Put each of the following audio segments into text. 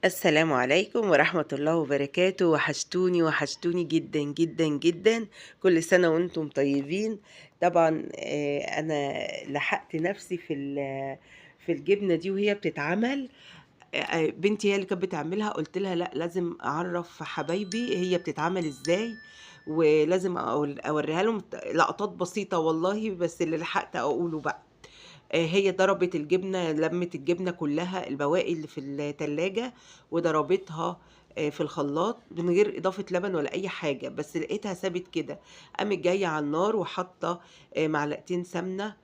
السلام عليكم ورحمة الله وبركاته. وحشتوني وحشتوني جدًا، جدًا، جدًا. كل سنة وأنتم طيبين. طبعًا أنا لحقت نفسي في الجبنة دي وهي بتتعمل. بنتي هي اللي كانت بتعملها، قُلت لها: "لأ، لازم أعرّف حبايبي هي بتتعمل إزاي، ولازم أورّيها لهم لقطات بسيطة والله، بس اللي لحقت أقوله بقى." هي ضربت الجبنة، لمِّت الجبنة كلّها البواقي اللي في التلاجة وضربتها في الخلاط من غير إضافة لبن ولا أي حاجة، بس لقيتها سابت كده. قامت جاية على النار وحاطة معلقتين سمنة،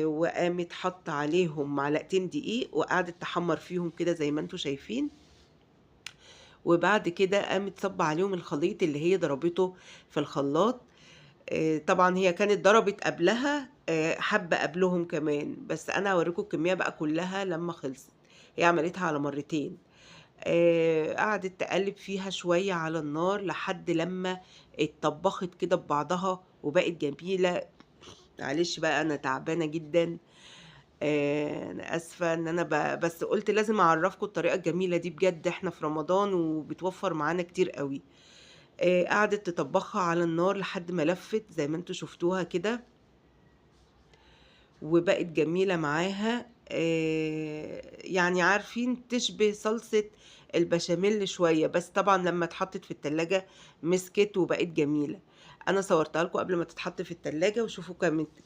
وقامت حاطة عليهم معلقتين دقيق وقعدت تحمّر فيهم كده زي ما أنتم شايفين. وبعد كده قامت صابّة عليهم الخليط اللي هي ضربته في الخلاط. طبعًا هي كانت ضربت قبلها حبّة قبلهم كمان، بس أنا هاورّيكم الكمية بقى كلّها لمّا خلصت. هي عملتها على مرّتين. قعدت تقلّب فيها شوية على النار لحد لمّا اتطبّخت كده ببعضها وبقت جميلة. معلش بقى أنا تعبانة جدًا. أنا آسفة إن أنا بس قُلت لازم أعرّفكم الطريقة الجميلة دي، بجد إحنا في رمضان وبتوفّر معانا كتير أوي. قعدت تطبّخها على النار لحد ما لفِّت زي ما أنتم شُفتوها كده. وبقت جميلة معاها. يعني عارفين تشبه صلصة البشاميل شوية، بس طبعًا لمّا اتحطت في التلاجة مسكت وبقت جميلة. أنا صورتها لكم قبل ما تتحط في التلاجة وشوفوا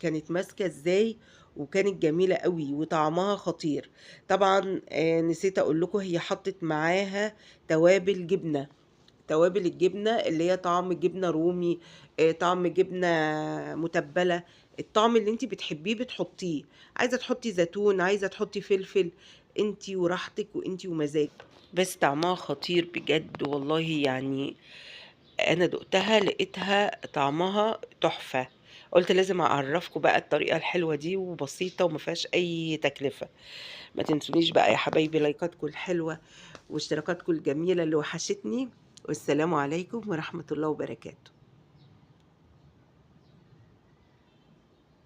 كانت ماسكة إزاي، وكانت جميلة أوي وطعمها خطير. طبعًا نسيت أقول لكم هي حطت معاها توابل جبنة، توابل الجبنة اللي هي طعم جبنة رومي، طعم جبنة متبّلة، الطعم اللي أنتِ بتحبيه بتحطيه، عايزة تحطي زيتون، عايزة تحطي فلفل، أنتِ وراحتِك وأنتِ ومزاجِك، بس طعمها خطير بجد والله. أنا دُقتها لقيتها طعمها تحفة، قُلت لازم أعرّفكم بقى الطريقة الحلوة دي وبسيطة وما فيهاش أي تكلفة. ما تنسونيش بقى يا حبايبي لايكاتكم الحلوة واشتراكاتكم الجميلة اللي وحشتني، والسلام عليكم ورحمة الله وبركاته.